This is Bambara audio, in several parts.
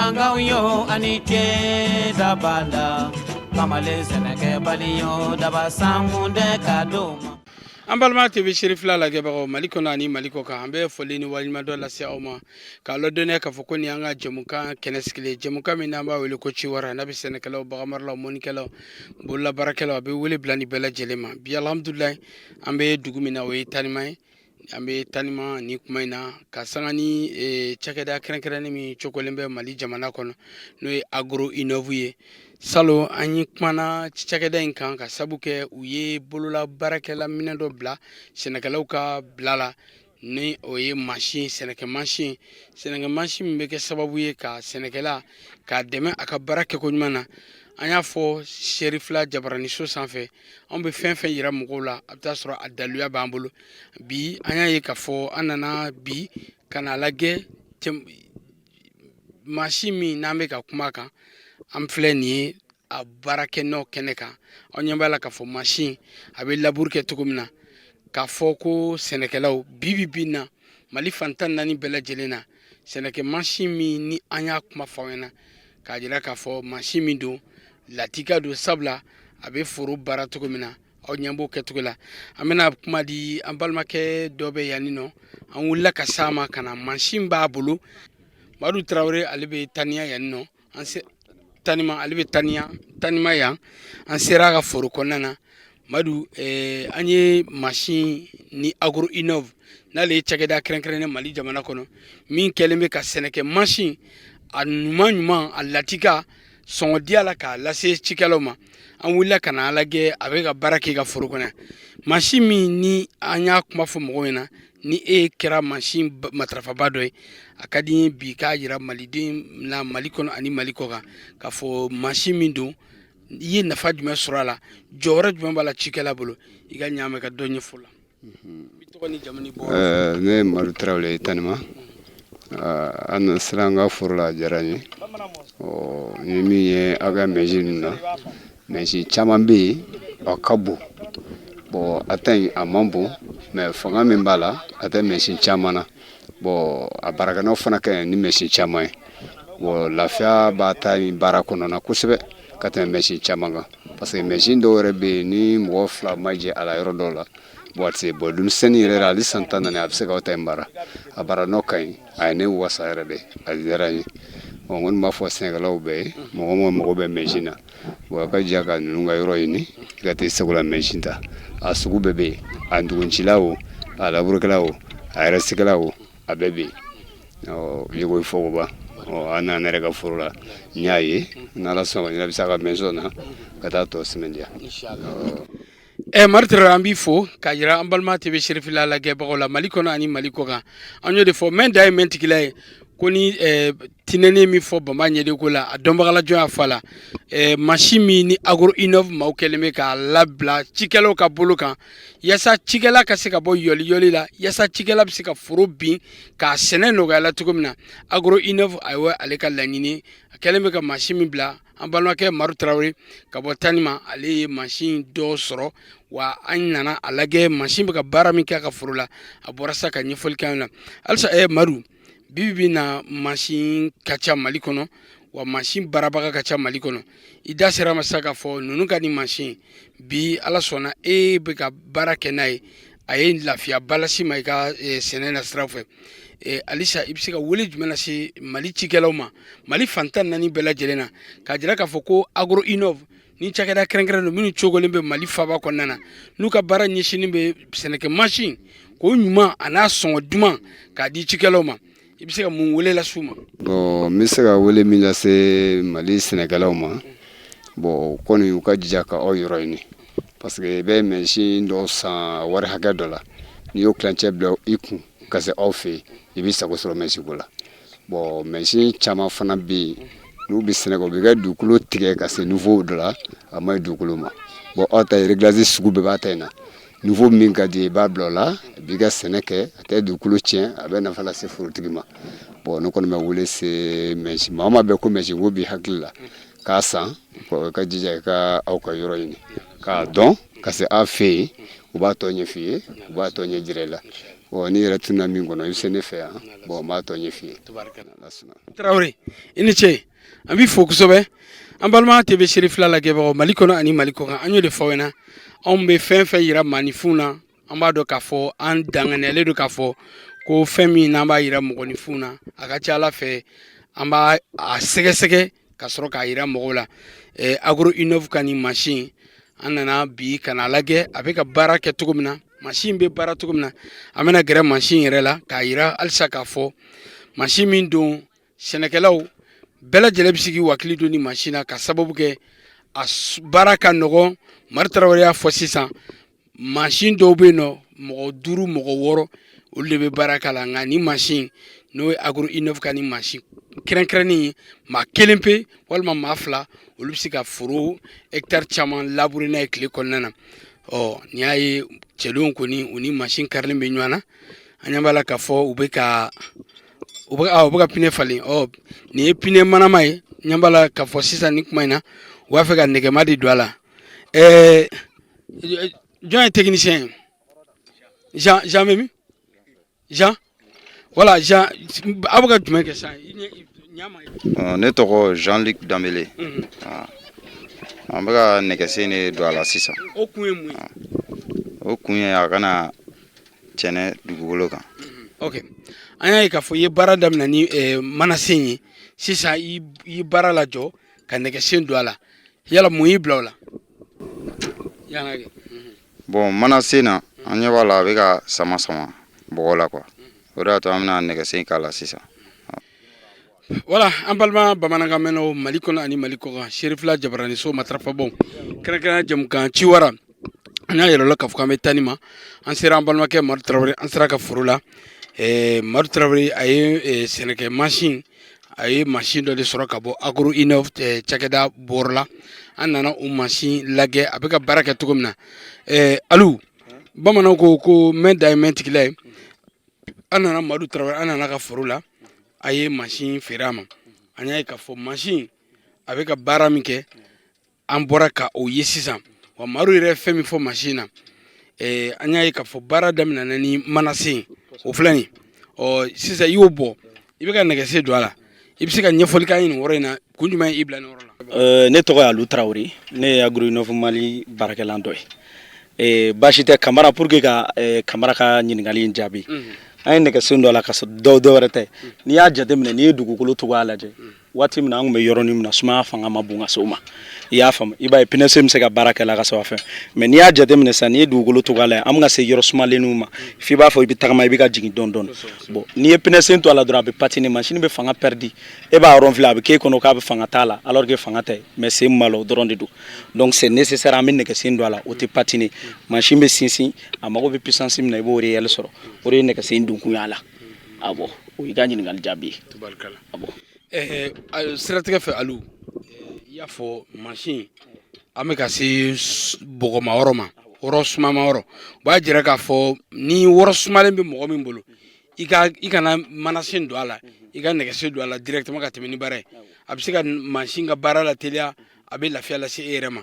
Katangaw yo ani ce daba la kamalen sɛnɛkɛbali yo daba sankun tɛ ka d'o ma. An balima TV Serifila lajɛbagaw Mali kɔnɔ ani Mali kɔ kan, an bɛ foli ni waleɲumandɔn lase aw ma k'a ladɔnniya k'a fɔ ko nin y'an ka jɛmukan kɛnɛ sigilen, jɛmukan min n'an b'a wele ko Ciwara, n'a bɛ sɛnɛkɛlaw, baganmaralaw, mɔnikɛlaw, bololabaarakɛlaw, a bɛ wele bila nin bɛɛ lajɛlen ma. Bi alhamdulilayi, an bɛ dugu min na, o ye Tanima ye. An bɛ Tanima ni kuma in na ka sanga ni cakɛda kɛrɛnkɛrɛnnen min cokolen bɛ Mali jamana kɔnɔ, n'o ye Agro Innov ye. Salon an ye kumana cakɛda in kan ka sabu kɛ u ye bolola baarakɛla minɛn dɔ bila sɛnɛkɛlaw ka bila la, ni o ye mansin, sɛnɛkɛ mansin, sɛnɛkɛ mansin min bɛ kɛ sababu ye ka sɛnɛkɛla k'a dɛmɛ a ka baara kɛko ɲuman na. An y'a fɔ Serifila jabaraniso sanfɛ, anw bɛ fɛn fɛn yira mɔgɔw la, a bɛ taa sɔrɔ a daluya b'an bolo. Bi an y'a ye k'a fɔ an nana bi ka n'a lajɛ mansin min n'an bɛ ka kuma kan. An filɛ nin ye a baarakɛnɔ kɛnɛ kan. Aw ɲɛ b'a la k'a fɔ mansin a bɛ laburu kɛ cogo min na, k'a fɔ ko sɛnɛkɛlaw bi bi na Mali fan 14 bɛɛ lajɛlen na, sɛnɛkɛ mansin min ni an y'a kuma fɔ aw ɲɛna k'a jira k'a fɔ mansin min don, latika don, sabula a bɛ foro baara cogo min na, aw ɲɛ b'o kɛcogo la. An bɛna kuma di an balimakɛ dɔ bɛ yan nɔ, an wulila ka s'a ma ka na, mansin b'a bolo. Madu Tarawele, ale bɛ Taniya yan nɔ, an se Tanima, ale bɛ Taniya, Tanima yan. An sera a ka foro kɔnɔna na. Madu, an ye mansin ni Agro Innov, n'ale ye cakɛda kɛrɛnkɛrɛnnen Mali jamana kɔnɔ min kɛlen bɛ ka sɛnɛkɛ mansin a ɲuman ɲuman, a latika, sɔngɔ diya la, k'a lase cikɛlaw ma. An wulila ka n'a lajɛ a bɛ ka baara kɛ ka foro kɔnɔ. Mansin min ni an y'a kuma fɔ mɔgɔw ɲɛna, ni e kɛra mansin matarafaba dɔ ye, a ka di n ye bi k'a jira maliden na Mali kɔnɔ ani Mali kɔ kan k'a fɔ mansin min don, i ye nafa jumɛn sɔrɔ a la, jɔyɔrɔ jumɛn b'a la cikɛla bolo. I ka ɲa ka dɔ ɲɛfɔ la. Ne ye Madu Tarawele ye Tanima. An sera an ka foro la, a diyara n ye. Ɔ ni min ye aw ka mɛsi ninnu na, mɛsi caman bɛ yen, a ka bon. Bon, a ta in a man bon, mais fanga min b'a la, a tɛ mɛsi caman na. Bon, a baarakɛnɔ fana ka ɲi ni mɛsi caman ye. Bon, lafiya b'a ta in baara kɔnɔna kosɛbɛ ka tɛmɛ mɛsi caman kan, parce que mɛsi dɔw yɛrɛ bɛ yen, ni mɔgɔ fila ma jɛ a la yɔrɔ dɔw la, bon, a tɛ se. Bon, denmisɛnnin yɛrɛ, hali san 14, a bɛ se k'aw ta in baara. A baara nɔ ka ɲi, a ye ne wasa yɛrɛ de, a diyara n ye. Bon, n kɔni b'a fɔ sɛnɛkɛlaw bɛɛ ye, mɔgɔ mɔgɔ mago bɛ mɛsi na, bon, a ka jija ka ninnu ka yɔrɔ ɲini, i ka taa segu la mɛsi ta. A sugu bɛɛ bɛ yen, a nduguncila o, a laburukɛla o, a yɛrɛ sigila o, a bɛɛ bɛ yen. Ɔ i fogoba, ɔ an nana ne yɛrɛ ka foro la, n y'a ye. N'Ala sɔnna, n bɛ se a ka mɛnso na ka taa tɔ sɛmɛntiya. Madu Tarawele, an b'i fo k'a jira an balima TV Serifila lajɛbagaw la Mali kɔnɔ ani Mali kɔ kan. An y'o de fɔ, mɛn da ye mɛn tigila ye ko ni tinɛni min fɔ bama ɲɛde ko la, a dɔnbagala jɔn y'a fɔ a la. Mansin min ni Agro Innov maaw kɛlen bɛ k'a labila cikɛlaw ka bolo kan, yaasa cikɛla ka se ka bɔ yɔli yɔli la, yaasa cikɛla bɛ se ka foro bin k'a sɛnɛ nɔgɔya la cogo min na. Agro Innov, ayiwa, ale ka laɲini, a kɛlen bɛ ka mansin min bila, an balimakɛ Madu Tarawele ka bɔ Tanima, ale ye mansin dɔ sɔrɔ. Wa an nana a lajɛ mansin bɛ ka baara min kɛ a ka foro la. A bɔra sa ka ɲɛfɔli kɛ an na halisa. Madu, bi bi na mansin ka ca Mali kɔnɔ, wa mansin baarabaga ka ca Mali kɔnɔ. I da sera ma sa k'a fɔ ninnu ka nin mansin bi, Ala sɔnna, e bɛ ka baara kɛ n'a ye, a ye lafiya balasi ma i ka sɛnɛ na sira fɛ. Alisa, i bɛ se ka wele jumɛn lase Mali cikɛlaw ma Mali fan 14 bɛɛ lajɛlen na, k'a jira k'a fɔ ko Agro Innov ni cakɛda kɛrɛnkɛrɛn don minnu cogolen bɛ Mali faaba kɔnɔna na, n'u ka baara ɲɛsinnen bɛ sɛnɛkɛ mansin k'o ɲuman a n'a sɔngɔ duman k'a di cikɛlaw ma? I bɛ se ka mun wele lase u ma? Bon, n bɛ se ka wele min lase Mali sɛnɛkɛlaw ma, bon, kɔni u ka jija ka aw yɔrɔ ɲini, parce que i bɛ mɛsin dɔ san wari hakɛ dɔ la, n'i y'o tilancɛ bila i kun ka se aw fɛ yen, i bɛ sago sɔrɔ mɛsiko la. Bon, mɛsin caman fana bɛ yen, n'u bɛ sɛnɛ kɛ, u bɛ kɛ dugukolo tigɛ ka se niveau dɔ la, a ma ɲi dugukolo ma. Bon, aw ta ye réglage sugu bɛɛ b'a ta in na. Niveau min ka di i b'a bila o la, i b'i ka sɛnɛ kɛ, a tɛ dugukolo tiɲɛ, a bɛ nafa lase forotigi ma. Bon, ne kɔni bɛ wele se mɛsi maa o maa bɛ ko mɛsi ko b'i hakili la k'a san, i ka jija i ka aw ka yɔrɔ ɲini k'a dɔn ka se aw fɛ yen. U b'a tɔ ɲɛf'i ye, u b'a tɔ ɲɛ jira i la. Bon, n'i yɛrɛ tunna min kɔnɔ, i bɛ se ne fɛ yan. Bon, n b'a tɔ ɲɛf'i ye. Tarawele, i ni ce, an b'i fo kosɛbɛ. An balima TV Serifila lajɛbagaw Mali kɔnɔ ani Mali kɔkan, an y'o de fɔ aw ɲɛna, anw bɛ fɛn fɛn yira maaninfinw na, an b'a dɔn k'a fɔ an danganiyalen don k'a fɔ ko fɛn min n'an b'a yira mɔgɔninfinw na, a ka ca ala fɛ an b'a a sɛgɛsɛgɛ ka sɔrɔ k'a yira mɔgɔw la. Agro Innov ka nin mansin, an nana bi ka n'a lajɛ a bɛ ka baara kɛ cogo min na, mansin bɛ baara cogo min na. An bɛna gɛrɛ mansin yɛrɛ la k'a yira halisa k'a fɔ mansin min don, sɛnɛkɛlaw bɛɛ lajɛlen bɛ se k'i wakili don ni mansin na, ka sababu kɛ a baara ka nɔgɔn. Mari Tarawele y'a fɔ sisan, mansin dɔw bɛ yen nɔ, mɔgɔ duuru, mɔgɔ wɔɔrɔ, olu de bɛ baara k'a la, nka ni mansin n'o ye Agro Innov ka ni mansin kɛrɛnkɛrɛnnen ye, maa kelen pe walima maa fila, olu bɛ se ka foro hectare caman labourer n'a ye tile kɔnɔna na. Ɔ, nin y'a ye, cɛdenw kɔni, u ni mansin karilen bɛ ɲɔgɔn na. An ɲɛ b'a la k'a fɔ u bɛ ka pneu falen. Ɔ, nin ye pneu manama ye. Ɲɛ b'a la k'a fɔ sisan nin kuma in na, u b'a fɛ ka nɛgɛma de don a la. Jɔn ye technicien ye? Jean, Jean bɛ min? Jean, voilà, Jean, aw bɛ ka jumɛn kɛ sisan? Ne tɔgɔ Jean-Luc Danbele. An bɛ ka nɛgɛsen de don a la sisan. O kun ye mun ye? O kun ye a kana cɛnɛ dugukolo kan. Ok, an y'a ye k'a fɔ i ye baara daminɛ ni manasen ye, sisan i ye baara lajɔ ka nɛgɛsen don a la. Yala mun y'i bila o la? Bon, manasen na, an ɲɛ b'a la, a bɛ ka sama sama bɔgɔ la quoi. O de y'a to an bɛna nɛgɛsen k'a la sisan. Wala, an balima bamanankan mɛnnaw Mali kɔnɔ ani Mali kɔkan, Serifila Jabaraniso matarafabɔ, kɛrɛnkɛrɛnnenya jamukan Ciwara, an y'a yɛrɛ la k'a fɔ k'an bɛ taa ma. An sera an balimakɛ Madu Tarawele, an sera ka foro la. Madu Tarawele, a ye sɛnɛkɛ mansin, a ye mansin dɔ de sɔrɔ ka bɔ Agro Innov cakɛda bɔrɔ la. An nana o mansin lajɛ, a bɛ ka baara kɛ cogo min na. Alu, bamananw ko ko mɛn da ye mɛn tigila ye. An nana Madu Tarawele, an nana ka foro la, a ye mansin feere a ma. An y'a ye k'a fɔ mansin a bɛ ka baara min kɛ, an bɔra ka o ye sisan. Wa Madu yɛrɛ ye fɛn min fɔ mansin na, an y'a ye k'a fɔ baara daminɛna ni manasen, o filɛ nin. Ɔ, sisan i y'o bɔ, i bɛ ka nɛgɛsen don a la. I bɛ se ka ɲɛfɔli k'an ye nin yɔrɔ in na, kun jumɛn y'i bila nin yɔrɔ la? Ne tɔgɔ ye Alu Tarawele, ne ye Agro Innov Mali baarakɛlan dɔ ye. Baasi tɛ, Kamara, pour que ka Kamara ka ɲininkali in jaabi, an ye nɛgɛsen dɔ la ka sɔrɔ dɔw wɛrɛ tɛ. N'i y'a jateminɛ, n'i ye dugukolo cogoya lajɛ, waati min na an tun bɛ yɔrɔnin min na, sumaya fanga ma bon ka se o ma, i y'a faamu, i b'a ye pneu sen bɛ se ka baara kɛ la ka sɔrɔ a fɛn. Mais n'i y'a jateminɛ sisan, n'i ye dugukolo cogoya lajɛ, an bɛ ka se yɔrɔ sumalenninw ma, f'i b'a fɔ i bɛ tagama, i bɛ ka jigin dɔɔni dɔɔni. Bon, n'i ye pneu sen to a la dɔrɔn, a bɛ patiner, machine bɛ fanga perdu, e b'a ronfler, a bɛ k'e kɔnɔ k'a bɛ fanga t'a la, alors que fanga tɛ, mais sen min b'a la, o dɔrɔn de don. Donc c'est nécessaire, an bɛ nɛgɛsen don a la, o tɛ patiner, machine bɛ sinsin, a mago bɛ puissance min na, i b'o réel sɔrɔ. O de ye nɛgɛsen donkun y'a la. Awɔ, o y'i ka ɲininkali jaabi ye. Awɔ. Siratigɛ fɛ, Alu, i y'a fɔ mansin, an bɛ ka se bɔgɔma yɔrɔ ma, yɔrɔ sumama yɔrɔ. O b'a jira k'a fɔ ni yɔrɔ sumalen bɛ mɔgɔ min bolo, i kana manasen don a la, i ka nɛgɛsen don a la directement ka tɛmɛ ni baara ye. A bɛ se ka mansin ka baara la teliya, a bɛ lafiya lase e yɛrɛ ma.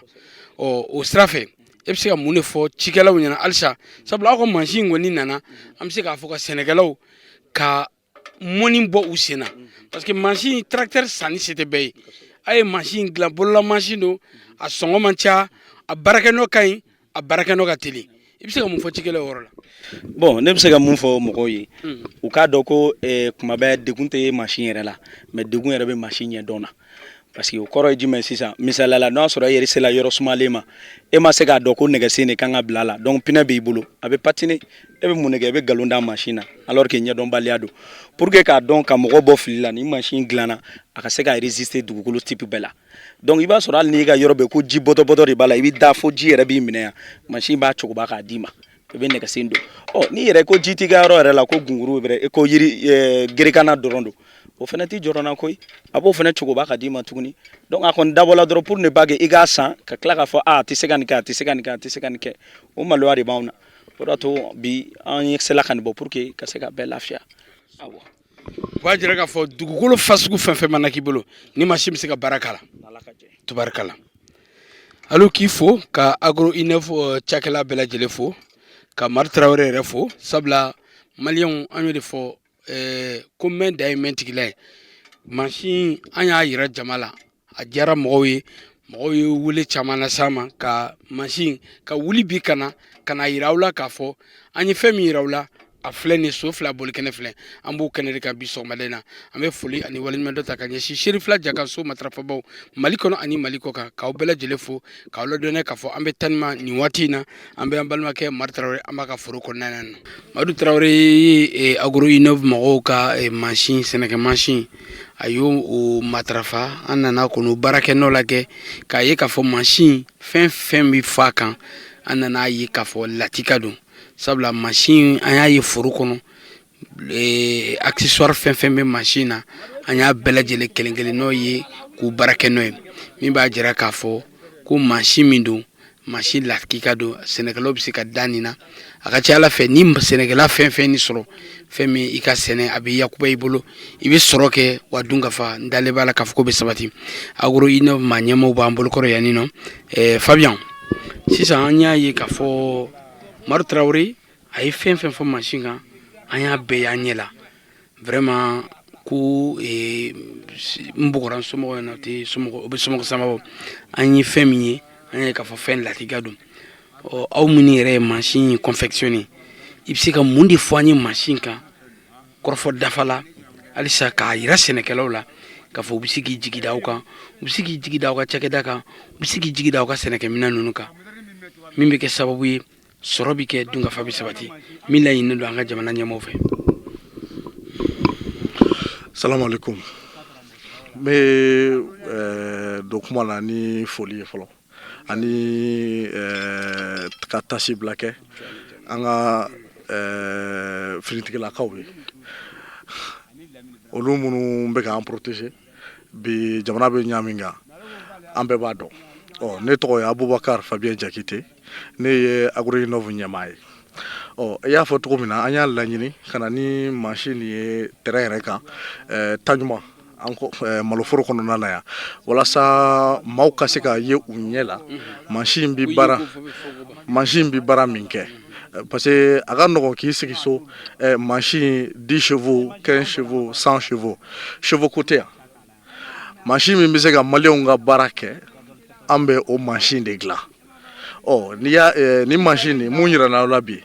Ɔ, o sira fɛ, e bɛ se ka mun de fɔ cikɛlaw ɲɛna halisa? Sabula aw ka mansin kɔni nana, an bɛ se k'a fɔ ka sɛnɛkɛlaw ka mɔni bɔ u sen na, parce que mansin tracteur sanni se tɛ bɛɛ ye. A ye mansin dilan, bolola mansin don, a sɔngɔ man ca, a baarakɛnɔ ka ɲi, a baarakɛnɔ ka teli. I bɛ se ka mun fɔ cikɛlaw yɔrɔ la? Bon, ne bɛ se ka mun fɔ mɔgɔw ye, u k'a dɔn ko kuma bɛɛ degun tɛ mansin yɛrɛ la, mais degun yɛrɛ bɛ mansin ɲɛdɔn na. Parce que o kɔrɔ ye jumɛn? Sisan, misaliya la, n'o y'a sɔrɔ e yɛrɛ sela yɔrɔ sumalen ma, e ma se k'a dɔn ko nɛgɛsen de kan ka bila a la, donc pneu b'i bolo, a bɛ patiner, e bɛ mun de kɛ? E bɛ nkalon da mansin na, alors que ɲɛdɔnbaliya don. Pour que k'a dɔn ka mɔgɔ bɔ fili la, ni mansin dilanna a ka se ka résister dugukolo type bɛɛ la. Donc i b'a sɔrɔ hali n'i ka yɔrɔ bɛ ko ji bɔtɔ bɔtɔ de b'a la, i bɛ da fo ji yɛrɛ b'i minɛ yan, mansin b'a cogoba k'a d'i ma, i bɛ nɛgɛsen don. Ɔ, n'i yɛrɛ ko ji t'i ka yɔrɔ yɛrɛ la, ko gunkuru bɛ ko yiri gerekana dɔrɔn don, o fana t'i jɔrɔ na koyi, a b'o fana cogoba ka d'i ma tuguni. Donc a kɔni dabɔla dɔrɔn pour ne pas que i k'a san ka tila k'a fɔ a tɛ se ka nin kɛ, a tɛ se ka nin kɛ, a tɛ se ka nin kɛ. O maloya de b'anw na. O de y'a to bi an ye sela ka nin bɔ pour que ka se ka bɛɛ lafiya. Awɔ. O b'a jira k'a fɔ dugukolo fasugu fɛn fɛn mana k'i bolo, ni mansin bɛ se ka baara k'a la. Tubarikala, Alu k'i fo, ka Agro Innov cakɛla bɛɛ lajɛlen fo, ka Madu Tarawele yɛrɛ fo, sabula Maliyɛnw, an y'o de fɔ ko mɛn da ye mɛn tigila ye. Mansin, an y'a yira jama la, a diyara mɔgɔw ye. Mɔgɔw ye wele caman las'an ma ka mansin ka wuli bi ka na ka na yira aw la k'a fɔ an ye fɛn min yira aw la, a filɛ nin so fila boli kɛnɛ filɛ. An b'o kɛnɛ de kan bi sɔgɔmada in na. An bɛ foli ani waleɲumandɔn ta ka ɲɛsin Serifila Jakaso matarafabaw Mali kɔnɔ ani Mali kɔ kan, k'aw bɛɛ lajɛlen fo, k'aw ladɔnniya k'a fɔ an bɛ Tanima nin waati in na. An bɛ an balimakɛ Madu Tarawele, an b'a ka foro kɔnɔna na. Madu Tarawele ye Agro Innov mɔgɔw ka mansin, sɛnɛkɛ mansin, a y'o o matarafa. An nana kɔnɔ baarakɛ nɔ lajɛ k'a ye k'a fɔ mansin fɛn fɛn bɛ fɔ a kan, an nana a ye k'a fɔ latika don, sabula mansin, an y'a ye foro kɔnɔ, accessoire fɛn fɛn bɛ mansin na, an y'a bɛɛ lajɛlen kelen kelen n'o ye k'u baara kɛ n'o ye, min b'a jira k'a fɔ ko mansin min don, mansin lakika don. Sɛnɛkɛlaw bɛ se ka da nin na. A ka ca ala fɛ, ni sɛnɛkɛla fɛn fɛn nin sɔrɔ, fɛn min i ka sɛnɛ a bɛ yakuba i bolo, i bɛ sɔrɔ kɛ, wa dun ka fa. N dalen b'a la k'a fɔ ko bɛ sabati. Agro Innov maa ɲɛmaaw b'an bolokɔrɔ yan nɔ. Fabian, sisan an y'a ye k'a fɔ Madu Tarawele a ye fɛn fɛn fɔ mansin kan, an y'a bɛɛ y'an ɲɛ la. Vraiment ko n bugɔra n somɔgɔw ɲɛna, o tɛ somɔgɔ, o bɛ somɔgɔ sama bɔ. An ye fɛn min ye, an y'a ye k'a fɔ fɛn latika don. Ɔ, aw minnu yɛrɛ ye mansin confectionné, i bɛ se ka mun de fɔ an ye mansin kan, kɔrɔfɔ dafa la, halisa k'a yira sɛnɛkɛlaw la k'a fɔ u bɛ se k'i jigi da aw kan, u bɛ se k'i jigi da aw ka cakɛda kan, u bɛ se k'i jigi da aw ka sɛnɛkɛminɛn ninnu kan, min bɛ kɛ sababu ye sɔrɔ bɛ kɛ, dunkafa bɛ sabati, min laɲininen don an ka jamana ɲɛmaaw fɛ? Salamu alaikum. N bɛ don kuma la ni foli ye fɔlɔ, ani ka tasibila kɛ an ka finitigilakaw ye, olu minnu bɛ k'an protéger bi. Jamana bɛ ɲa min kan, an bɛɛ b'a dɔn. Ɔ, ne tɔgɔ ye Abubakar Fabien Jakite, ne ye Agro Innov ɲɛmaa ye. Ɔ, i y'a fɔ cogo min na, an y'a laɲini ka na ni mansin nin ye terrain yɛrɛ kan Taɲuma, an ko maloforo kɔnɔna na yan, walasa maaw ka se ka ye u ɲɛ la mansin bɛ baara min kɛ, parce que a ka nɔgɔn k'i sigi so, mansin 10 chevaux, 15 chevaux, 100 chevaux, chevaux ko tɛ yan. Mansin min bɛ se ka maliyɛnw ka baara kɛ, an bɛ o mansin de dilan. Ɔ, n'i y'a nin mansin nin mun yira n'aw la bi,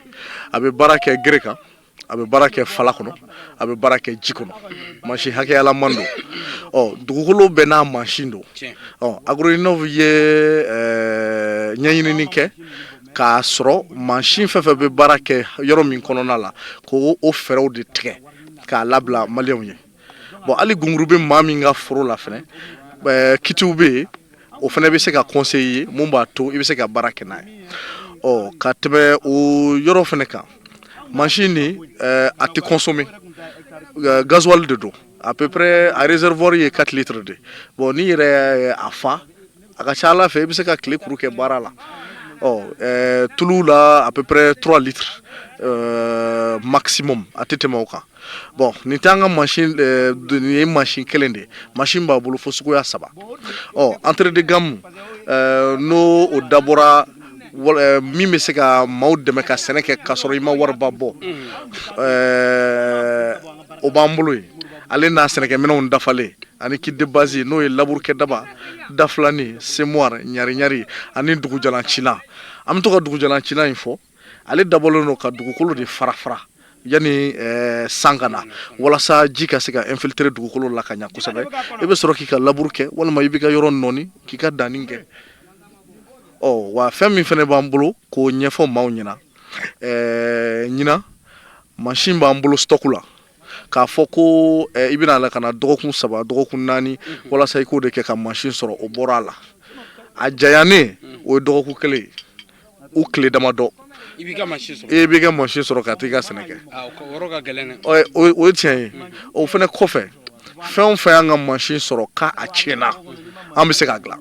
a bɛ baara kɛ gere kan, a bɛ baara kɛ fala kɔnɔ, a bɛ baara kɛ ji kɔnɔ. Mansin hakɛyalaman don. Ɔ, dugukolo bɛɛ n'a mansin don. Ɔ, Agro Innov ye ɲɛɲinini kɛ k'a sɔrɔ mansin fɛn fɛn bɛ baara kɛ yɔrɔ min kɔnɔna la, k'o o fɛɛrɛw de tigɛ k'a labila maliyɛnw ye. Bon, hali gunguru bɛ maa min ka foro la fɛnɛ, kitiw bɛ yen, o fana bɛ se ka conseiller ye mun b'a to i bɛ se ka baara kɛ n'a ye. Ɔ, ka tɛmɛ o yɔrɔ fana kan, mansin nin a tɛ consommer, gasoil de don. À peu près a réservoir ye 4 litres de. Bon, n'i yɛrɛ ye a fa, a ka ca ala fɛ, i bɛ se ka tile kuru kɛ baara la. Ɔ, tulu la, à peu près 3 litres maximum, a tɛ tɛmɛ o kan. Bon, nin tɛ an ka mansin, nin ye mansin kelen de ye. Mansin b'a bolo fo suguya saba. Ɔ, entrée de gamme, n'o o dabɔra min bɛ se ka maaw dɛmɛ ka sɛnɛ kɛ k'a sɔrɔ i ma wariba bɔ, o b'an bolo yen, ale n'a sɛnɛkɛminɛnw dafalen ani kit de base, n'o ye labourkɛ daba, dafilani, semoir, ɲari-ɲari ani dugujalancilan. An bɛ to ka dugujalancilan in fɔ, ale dabɔlen don ka dugukolo de fara fara yanni san ka na, walasa ji ka se ka infiltrer dugukolo la ka ɲa kosɛbɛ. I bɛ sɔrɔ k'i ka labour kɛ, walima i b'i ka yɔrɔ nɔni k'i ka danni kɛ. Ɔ, wa fɛn min fana b'an bolo k'o ɲɛfɔ maaw ɲɛna, ɲinan mansin b'an bolo stock la, k'a fɔ ko i bɛna la ka na dɔgɔkun 3, dɔgɔkun 4 walasa i k'o de kɛ ka mansin sɔrɔ, o bɔra a la. A jayanen, o ye dɔgɔkun kelen ye, u tile damadɔ, i b'i ka mansin sɔrɔ. I b'i ka mansin sɔrɔ ka t'i ka sɛnɛ kɛ. Ah, o yɔrɔ ka gɛlɛn dɛ. O ye tiɲɛ ye. O fana kɔfɛ, fɛn o fɛn y'an ka mansin sɔrɔ k'a a tiɲɛna, an bɛ se k'a dilan.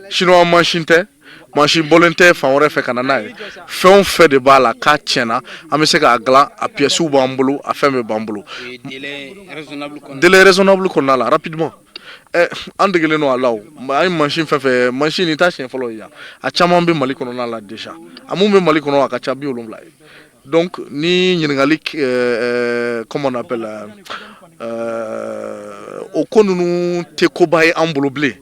Chinois mansin tɛ, mansin bɔlen tɛ fan wɛrɛ fɛ ka na n'a ye. Fɛn o fɛn de b'a la k'a tiɲɛna, an bɛ se k'a dilan. A pièces b'an bolo, a fɛn bɛɛ b'an bolo. O ye délai raisonnable kɔnɔ. Délai raisonnable kɔnɔna la, rapidement. An degelen don a la. O an ye mansin fɛn fɛn, mansin nin t'a siɲɛ fɔlɔ ye yan. A caman bɛ Mali kɔnɔna la déjà. A mun bɛ Mali kɔnɔ, a ka ca 70 ye. Donc ni ɲininkali, comment on appelle, o ko ninnu tɛ koba ye an bolo bilen,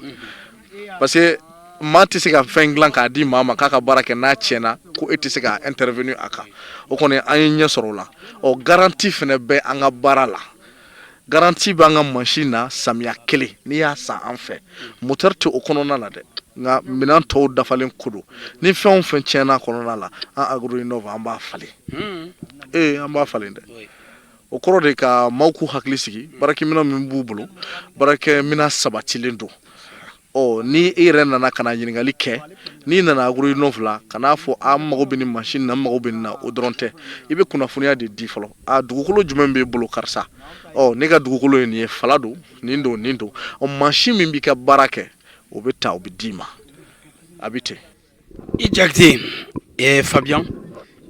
parce que maa tɛ se ka fɛn dilan k'a di maa ma k'a ka baara kɛ, n'a tiɲɛna ko e tɛ se ka intervenir a kan. O kɔni, an ye ɲɛ sɔrɔ o la. Ɔ, garantie fɛnɛ bɛ an ka baara la, garantie b'an ka mansin na samiya kelen. N'i y'a san an fɛ, moteur tɛ o kɔnɔna la dɛ, nka minɛn tɔw dafalen ko don. Ni fɛn o fɛn tiɲɛna kɔnɔna la, an Agro Innov, an b'a falen. Ee, an b'a falen dɛ. O kɔrɔ de ka maaw k'u hakili sigi, baarakɛminɛn min b'u bolo, baarakɛminɛn sabatilen don. Ɔ, ni e yɛrɛ nana ka na ɲininkali kɛ, n'i nana Agro Innov la ka n'a fɔ an mago bɛ nin mansin na, n mago bɛ nin na, o dɔrɔn tɛ, i bɛ kunnafoniya de di fɔlɔ. A dugukolo jumɛn b'e bolo, karisa? Ɔ, ne ka dugukolo ye nin ye, fala don, nin don, nin don. Ɔ, mansin min b'i ka baara kɛ, o bɛ ta, o bɛ d'i ma, a bɛ ten. I Jakite, Fabien,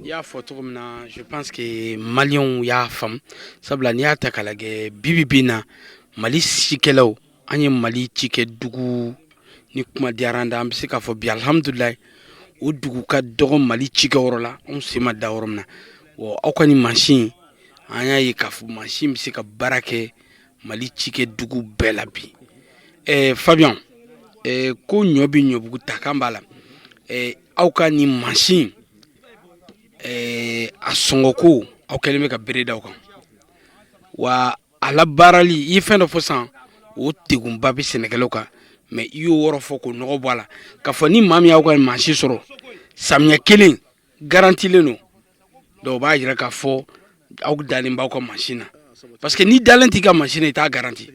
i y'a fɔ cogo min na, je pense que maliyɛnw y'a faamu, sabula n'i y'a ta k'a lajɛ bi bi in na, Mali cikɛlaw, an ye Mali cikɛdugu ni kuma diyara an da, an bɛ se k'a fɔ bi, alihamudulilayi, o dugu ka dɔgɔ Mali cikɛyɔrɔ la, anw sen ma da yɔrɔ min na. Wa aw ka nin mansin, an y'a ye k'a fɔ mansin bɛ se ka baara kɛ Mali cikɛdugu bɛɛ la bi. Fabien, ko ɲɔ bɛ ɲɔbugu ta kan b'a la. Aw ka nin mansin, a sɔngɔko, aw kɛlen bɛ ka bere da aw kan wa a labaarali, i ye fɛn dɔ fɔ sisan, o degunba bɛ sɛnɛkɛlaw kan, mais i y'o yɔrɔ fɔ k'o nɔgɔ bɔ a la k'a fɔ ni maa min y'aw ka mansin sɔrɔ, samiyɛ kelen garantilen don. Donc o b'a yira k'a fɔ aw dalen b'aw ka mansin na, parce que n'i dalen t'i ka mansin na, i t'a garanti.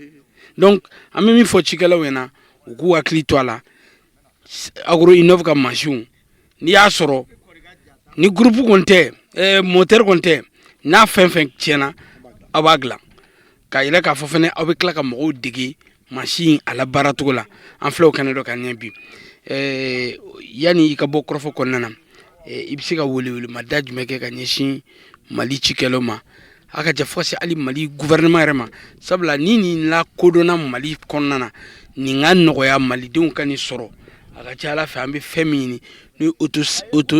Donc an bɛ min fɔ cikɛlaw ɲɛna, u k'u hakili to a la, Agro Innov ka mansinw, n'i y'a sɔrɔ ni groupe kɔni tɛ, moteur kɔni tɛ, n'a fɛn fɛn tiɲɛna, aw b'a dilan. K'a yira k'a fɔ fɛnɛ aw bɛ tila ka mɔgɔw dege mansin a labaara cogo la. An filɛ o kɛnɛ dɔ kan ɲɛ bi. Yanni i ka bɔ kɔrɔfɔ kɔnɔna na, i bɛ se ka welewelemada jumɛn kɛ ka ɲɛsin Mali cikɛlaw ma, a ka ja fo ka se hali Mali gouvernement yɛrɛ ma? Sabula ni nin lakodɔnna Mali kɔnɔna na, nin ka nɔgɔya malidenw ka nin sɔrɔ, a ka ca ala fɛ, an bɛ fɛn min ɲini n'o ye auto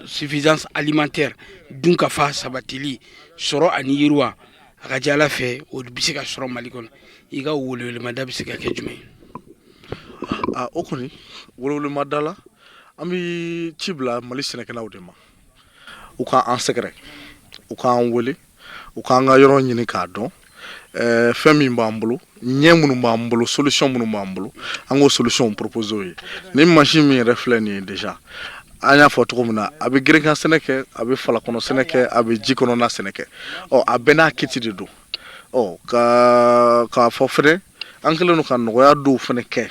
suffisance alimentaire, dun ka fa sabatili, sɔrɔ ani yiriwa, a ka ca ala fɛ, o bɛ se ka sɔrɔ Mali kɔnɔ. I ka welewelemada bɛ se ka kɛ jumɛn ye? A, o kɔni, welewelemada la, an bɛ ci bila Mali sɛnɛkɛlaw de ma, u ka an sɛgɛrɛ, u k'an wele, u k'an ka yɔrɔ ɲini k'a dɔn, fɛn min b'an bolo, ɲɛ minnu b'an bolo, solution minnu b'an bolo, an k'o solution proposer o ye. Ni mansin min yɛrɛ filɛ nin ye déjà, an y'a fɔ cogo min na, a bɛ gerenkan sɛnɛ kɛ, a bɛ falakɔnɔ sɛnɛ kɛ, a bɛ ji kɔnɔna sɛnɛ kɛ. Ɔ, a bɛɛ n'a kiti de don. Ɔ, ka k'a fɔ fɛnɛ, an kɛlen don ka nɔgɔya dɔw fɛnɛ kɛ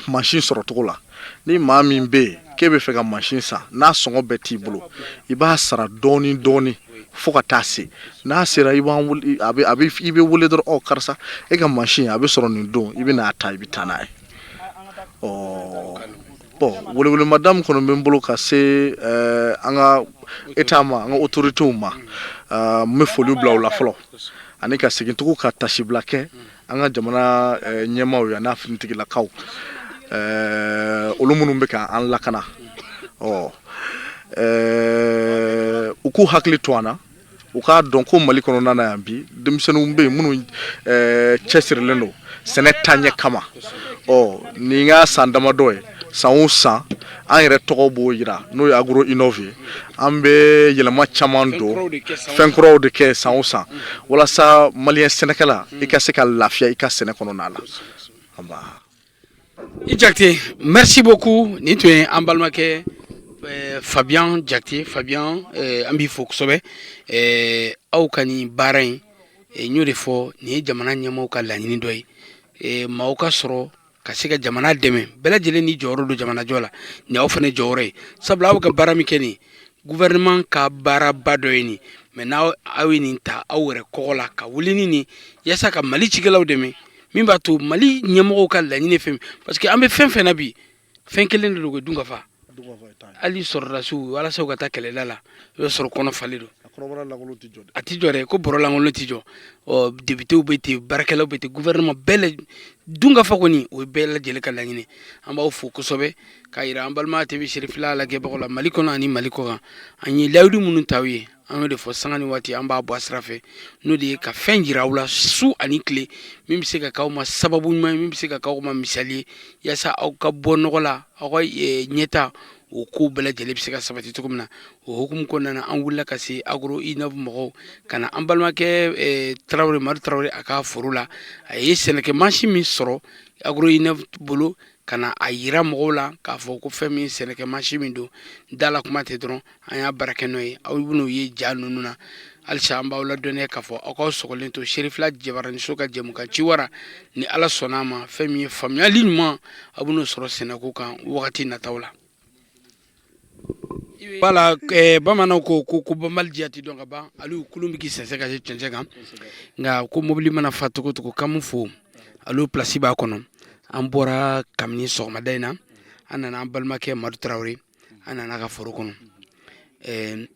mansin sɔrɔ cogo la. Ni maa min bɛ yen k'e bɛ fɛ ka mansin san, n'a sɔngɔ bɛɛ t'i bolo, i b'a sara dɔɔni dɔɔni fo ka taa se n'a sera, i b'an wele, a bɛ i bɛ wele dɔrɔn: ɔ, karisa, e ka mansin a bɛ sɔrɔ nin don, i bɛ n'a ta, i bɛ taa n'a ye. Ɔ bon, welewelemada min kɔni bɛ n bolo ka se an ka état ma, an ka autorités ma, n bɛ foli bila u la fɔlɔ, ani ka segin tugun ka tasibila kɛ an ka jamana ɲɛmaaw ye, a n'a finitigilakaw, olu minnu bɛ ka an lakana. Ɔ, u k'u hakili to an na, u k'a dɔn ko Mali kɔnɔna na yan bi, denmisɛnninw bɛ yen minnu cɛsirilen don sɛnɛ taaɲɛ kama. Ɔ, nin ka san damadɔ ye, san o san an yɛrɛ tɔgɔ b'o yira, n'o ye Agro Innov ye, an bɛ yɛlɛma caman don, fɛn kuraw de kɛ san o san, walasa maliyɛn sɛnɛkɛla, i ka se ka lafiya i ka sɛnɛ kɔnɔna la. Nba. I Jakite, merci beaucoup. Nin tun ye an balimakɛ Fabien Jakite. Fabien, an b'i fo kosɛbɛ. Aw ka nin baara in, n y'o de fɔ, nin ye jamana ɲɛmaaw ka laɲini dɔ ye, maaw ka sɔrɔ ka se ka jamana dɛmɛ. Bɛɛ lajɛlen ni jɔyɔrɔ don jamanajɔ la, nin y'aw fana jɔyɔrɔ ye, sabula aw bɛ ka baara min kɛ nin, gouvernement ka baaraba dɔ ye nin. Mais n'aw aw ye nin ta aw yɛrɛ kɔgɔ la ka wuli ni nin yaasa ka Mali cikɛlaw dɛmɛ, min b'a to Mali ɲɛmɔgɔw ka laɲini fɛn, parce que an bɛ fɛn fɛn na bi, fɛn kelen de don, o ye dun ka fa. Hali sɔrɔdasiw, walasa u ka taa kɛlɛda la, i b'a sɔrɔ kɔnɔ falen don. Kɔnɔbara lankolon tɛ jɔ dɛ. A tɛ jɔ dɛ, ko bɔrɔ lankolon tɛ jɔ. Ɔ, députéw bɛ ten, baarakɛlaw bɛ ten, gouvernement bɛɛ la, dunkafa kɔni, o ye bɛɛ lajɛlen ka laɲini. An b'aw fo kosɛbɛ k'a yira an balima TV Serifila lajɛbagaw la, Mali kɔnɔ ani Mali kɔkan. An ye layidu minnu ta aw ye, an y'o de fɔ, sanga ni waati an b'a bɔ a sira fɛ, n'o de ye ka fɛn jira aw la su ani tile, min bɛ se ka k'aw ma sababu ɲuman ye, min bɛ se ka k'aw ma misali ye, yaasa aw ka bɔ nɔgɔ la, aw ka ɲɛta, o kow bɛɛ lajɛlen bɛ se ka sabati cogo min na. O hukumu kɔnɔna na, an wulila ka se Agro Innov mɔgɔw ka na an balimakɛ Tarawele, Madu Tarawele, a ka foro la. A ye sɛnɛkɛ mansin min sɔrɔ Agro Innov bolo, ka na a yira mɔgɔw la k'a fɔ ko fɛn min sɛnɛkɛ mansin min don, da la kuma tɛ dɔrɔn, an y'a baara kɛ n'o ye. Aw bɛn'o ye ja ninnu na. Halisa an b'aw ladɔnniya k'a fɔ aw k'aw sɔgɔlen to Serifila Jabaraniso ka jɛmukan Ciwara. Ni Ala sɔnna a ma, fɛn min ye faamuyali ɲuman, aw bɛn'o sɔrɔ sɛnɛko kan wagati nataw la. Wala bamananw ko banbali diya tɛ dɔn ka ban. Aliyu, kulun bɛ k'i sɛnsɛn ka se cɛncɛn kan, nka ko mobili mana fa cogo cogo, k'an fo Aliyu, place b'a kɔnɔ. An bɔra kabini sɔgɔmada in na, an nana an balimakɛ Madu Tarawele, an nana a ka foro kɔnɔ.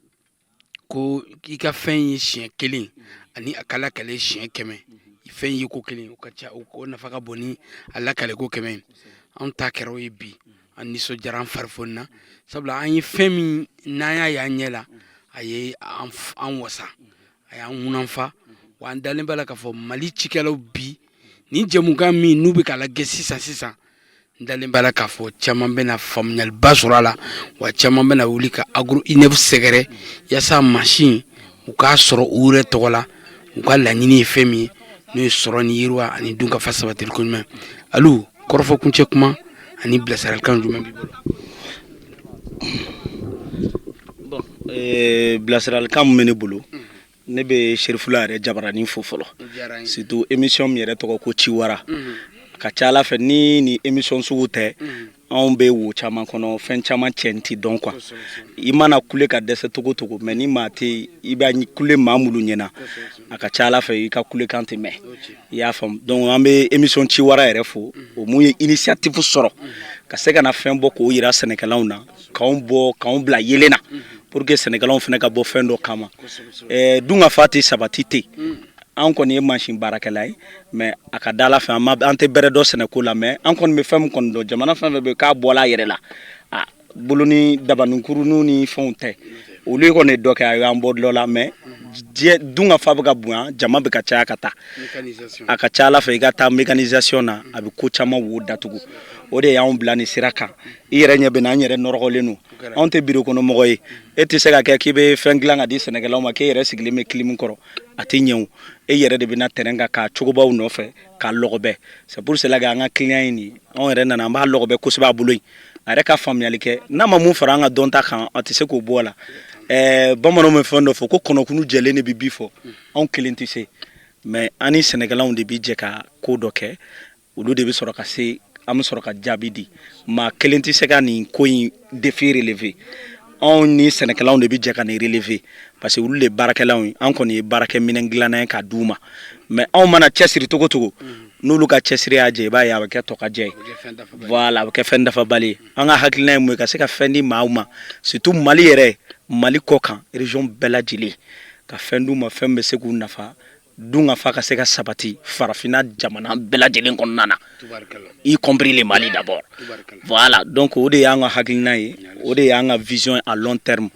Ko i ka fɛn ye siɲɛ kelen ani a ka lakale siɲɛ 100, fɛn ye ko kelen, o ka ca, o nafa ka bon ni a lakale ko 100 ye. Anw ta kɛra o ye bi. An nisɔndiyara, an fari na, sabula an ye fɛn min n'an y'a ye an ɲɛ la, a ye an wasa, a y'an ŋunanfa. Wa an dalen b'a la k'a fɔ Mali cikɛlaw bi, nin jɛmukan min n'u bɛ k'a lajɛ sisan sisan, n dalen b'a la k'a fɔ caman bɛna faamuyaliba sɔrɔ a la, wa caman bɛna wuli ka Agro Innov sɛgɛrɛ yaasa mansin u k'a sɔrɔ u yɛrɛ tɔgɔ la. U ka laɲini ye fɛn min ye, n'o ye sɔrɔ ni yiriwa ani dunkafa sabatili ko ɲuman. Alu, kɔrɔfɔ kuncɛ kuma ani bilasiralikan jumɛn b'i bolo? Bon, bilasiralikan min bɛ ne bolo, ne bɛ Serifula yɛrɛ jabaranin fo fɔlɔ, surtout émission min yɛrɛ tɔgɔ ko Ciwara. A ka ca ala fɛ, ni ni émission sugu tɛ, anw bɛ wo caman kɔnɔ, fɛn caman cɛn tɛ dɔn quoi. I mana kule ka dɛsɛ togo togo, mais ni maa tɛ, i bɛ kule maa minnu ɲɛna, a ka ca ala fɛ i ka kulekan tɛ mɛn, i y'a faamu. Donc an bɛ émission Ciwara yɛrɛ fo, o mun ye initiative sɔrɔ ka se ka na fɛn bɔ k'o yira sɛnɛkɛlaw na, k'anw bɔ, k'anw bila yelen na, pour que sɛnɛkɛlaw fana ka bɔ fɛn dɔ kama. Dunkafa tɛ sabati ten. An kɔni ye mansin baarakɛla ye, mais a ka da ala fɛ, an ma, an tɛ bɛrɛ dɔ sɛnɛko la, mais an kɔni bɛ fɛn min kɔni dɔn, jamana fɛn fɛn bɛ k'a bɔla a yɛrɛ la, a bolo ni dabaninkuruninw ni fɛnw tɛ, olu kɔni ye dɔ kɛ, a y'an bɔ dɔ la. Mais diɲɛ dunkafa bɛ ka bonya, jama bɛ ka caya ka taa, a ka ca ala fɛ i ka taa mécanisation na, a bɛ ko caman wo datugu. O de y'anw bila nin sira kan. I yɛrɛ ɲɛ bɛ na, an yɛrɛ nɔrɔgɔlen don, anw tɛ biro kɔnɔ mɔgɔ ye. E tɛ se ka kɛ k'i bɛ fɛn dilan ka di sɛnɛkɛlaw ma, k'e yɛrɛ sigilen bɛ clim kɔrɔ, a tɛ ɲɛ. O e yɛrɛ de bɛ na terrain kan k'a cogobaw nɔfɛ k'a lɔgɔbɛ. C'est pour cela que an ka client ye nin ye, anw yɛrɛ nana, an b'a lɔgɔbɛ kosɛbɛ a bolo yen, a yɛrɛ ka faamuyali kɛ. N'a ma mun fara an ka dɔnta kan, a tɛ se k'o bɔ a la. Bamananw bɛ fɛn dɔ fɔ ko kɔnɔkunu jɛlen de bɛ bi fɔ. Anw kelen tɛ se, mais an ni sɛnɛkɛlaw de bɛ jɛ ka ko dɔ kɛ, olu de bɛ sɔrɔ ka se, an bɛ sɔrɔ ka jaabi di. Maa kelen tɛ se ka nin ko in défi relever. Anw ni sɛnɛkɛlaw de bɛ jɛ ka nin relever, parce que olu de ye baarakɛlaw ye. An kɔni ye baarakɛminɛn dilanna ye k'a d'u ma, mais anw mana cɛsiri togo togo, n'olu ka cɛsiri y'a jɛ, i b'a ye a bɛ kɛ tɔkajɛ ye. Voilà, a bɛ kɛ fɛn dafabali ye. An ka hakilina ye mun ye? Ka se ka fɛn di maaw ma, surtout Mali yɛrɛ, Mali kɔ kan, région bɛɛ lajɛlen, ka fɛn d'u ma, fɛn bɛ se k'u nafa, dun ka fa ka se ka sabati farafinna jamana bɛɛ lajɛlen kɔnɔna na, y compris le Mali d'abord. Voilà, donc o de y'an ka hakilina ye, o de y'an ka vision à long terme.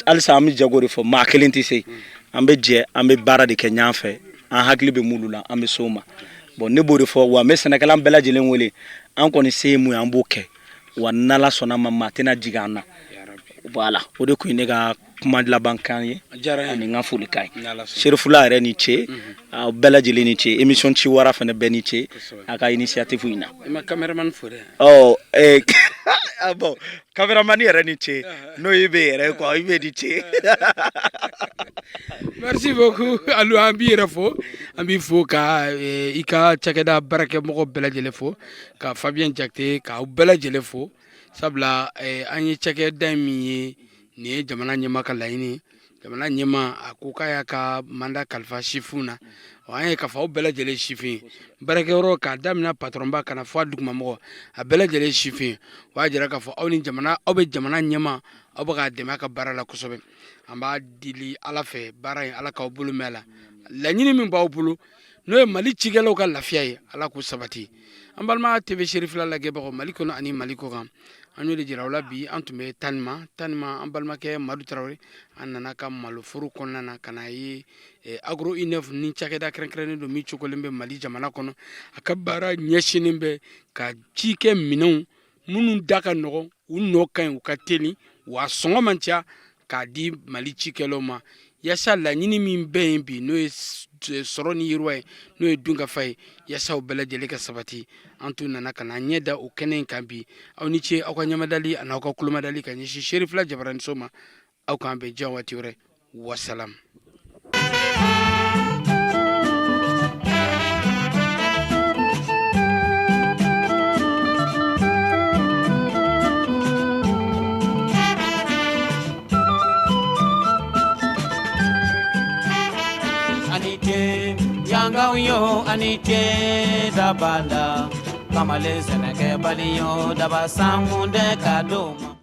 Halisa an bɛ jago de fɔ, maa kelen tɛ se. An bɛ jɛ, an bɛ baara de kɛ ɲɔgɔn fɛ, an hakili bɛ minnu la, an bɛ s'o ma. Bon, ne b'o de fɔ. Wa n bɛ sɛnɛkɛla bɛɛ lajɛlen wele. An kɔni se ye mun ye, an b'o kɛ. Wa n'Ala sɔnna ma, maa tɛna jigin an na. Voilà, o de tun ye ne ka kuma labankan ye ani n ka folikan ye. Serifula yɛrɛ ni ce, aw bɛɛ lajɛlen ni ce, émission Ciwara fana bɛɛ ni ce a ka initiative in na. I ma cameraman fo dɛ. Ɔ, ah bon, cameraman yɛrɛ ni ce, n'o ye bɛ yɛrɛ quoi, i bɛ ni ce. Merci beaucoup Alu, an b'i yɛrɛ fo, an b'i fo ka i ka cakɛda baarakɛmɔgɔ bɛɛ lajɛlen fo, ka Fabien Jakite, k'aw bɛɛ lajɛlen fo, sabula an ye cakɛda min ye, nin ye jamana ɲɛmaa ka laɲini. Jamana ɲɛmaa a ko k'a y'a ka mandat kalifa sifinw na. An ye k'a fɔ aw bɛɛ lajɛlen sifin baarakɛyɔrɔ, k'a daminɛ patɔrɔnba ka na fɔ a dugumamɔgɔ, a bɛɛ lajɛlen sifin. O y'a jira k'a fɔ aw ni jamana, aw bɛ jamana ɲɛmaa, aw bɛ k'a dɛmɛ a ka baara la kosɛbɛ. An b'a deli Ala fɛ, baara in, Ala k'aw bolo mɛn a la. Laɲini min b'aw bolo, n'o ye Mali cikɛlaw ka lafiya ye, Ala k'o sabati. An balima TV Serifila lajɛbagaw Mali kɔnɔ ani Mali kɔkan, an y'o de jira aw la bi. An tun bɛ Tanima. Tanima, an balimakɛ Madu Tarawele, an nana ka maloforo kɔnɔna na ka na ye Agro Innov ni cakɛda kɛrɛnkɛrɛnnen don min cogolen bɛ Mali jamana kɔnɔ. A ka baara ɲɛsinnen bɛ ka cikɛ minɛnw minnu da ka nɔgɔn, u nɔ ka ɲi, u ka teli, wa sɔngɔ man ca, k'a di Mali cikɛlaw ma, yaasa laɲini min bɛ yen bi, n'o ye sɔrɔ ni yiriwa ye, n'o ye dunkafa ye, yaasa o bɛɛ lajɛlen ka sabati. An tun nana ka na ɲɛ da o kɛnɛ in kan bi. Aw ni ce aw ka ɲɛmadali ani aw ka kulomadali ka ɲɛsin Serifila jabaraniso ma. Aw k'an bɛn diɲɛ waati wɛrɛ. Wasalam. Yangaw yo ani ce dabala kamalen sɛnɛkɛbali yo daba sankun dɛ ka don ma.